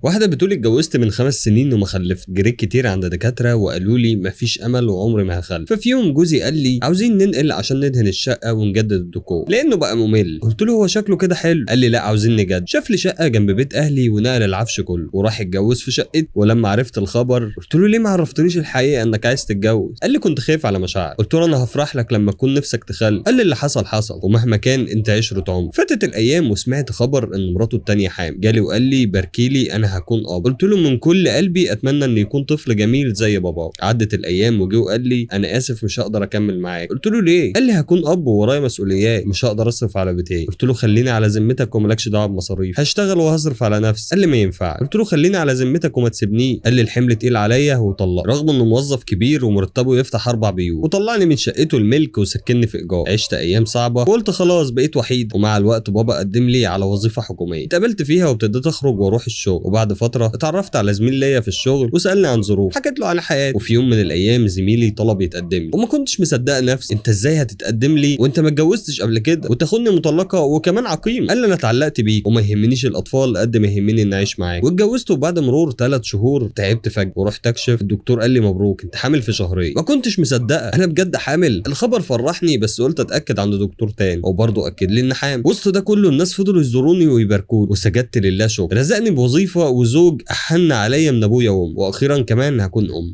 واحدة بتقول اتجوزت من 5 سنين وما خلفت، جريت كتير عند دكاترة وقالوا لي مفيش امل وعمري ما هخلف. ففي يوم جوزي قال لي عاوزين ننقل عشان ندهن الشقة ونجدد الديكور لانه بقى ممل. قلت له هو شكله كده حلو. قال لي لا عاوزين نجدد. شاف لي شقة جنب بيت اهلي ونقل العفش كله وراح اتجوز في شقتي. ولما عرفت الخبر قلت له ليه ما عرفتنيش الحقيقة انك عايز تتجوز؟ قال لي كنت خايف على مشاعرك. قلت له انا هفرح لك لما تكون نفسك تخلف. قال لي اللي حصل حصل ومهما كان انت عشرة عمر. فاتت الايام وسمعت خبر ان مراته التانية حامل. جالي وقال لي باركيلي انا هكون اب. قلت له من كل قلبي اتمنى ان يكون طفل جميل زي باباه. عدت الايام وجه وقال لي انا اسف مش هقدر اكمل معاك. قلت له ليه؟ قال لي هكون اب وورايا مسؤوليات مش هقدر اصرف على بيتي. قلت له خليني على ذمتك وملكش دعوه بمصاريف، هشتغل وهصرف على نفسي. قال لي ما ينفع. قلت له خليني على ذمتك وما تسيبنيش. قال لي الحمل تقيل عليا وطلق، رغم انه موظف كبير ومرتبة يفتح 4 بيوت. وطلعني من شقته الملك وسكنني في ايجار. عشت ايام صعبة وقلت خلاص بقيت وحيد. ومع الوقت بابا قدم لي على وظيفة حكومية اتقابلت فيها وابتديت اخرج واروح الشغل. وبعد فترة اتعرفت على زميل ليا في الشغل وسالني عن ظروف، حكيت له على حياتي. وفي يوم من الايام زميلي طلب يتقدم لي وما كنتش مصدقه نفسي. انت ازاي هتتقدم لي وانت ما اتجوزتش قبل كده وتاخدني مطلقه وكمان عقيم؟ قال لي انا اتعلقت بيك وما يهمنيش الاطفال قد ما يهمني ان اعيش معاك. واتجوزت. وبعد مرور 3 شهور تعبت فجاة ورحت اكشف. الدكتور قال لي مبروك انت حامل في شهرين. ما كنتش مصدقه انا بجد حامل. الخبر فرحني بس قلت اتاكد عند دكتور تاني وبرضه اكد لي ان حامل. وسط ده كله الناس فضلوا يزوروني ويباركوني وسجدت لله شكر. رزقني بوظيفة وزوج احن عليا من ابويا وامي، واخيرا كمان هكون ام.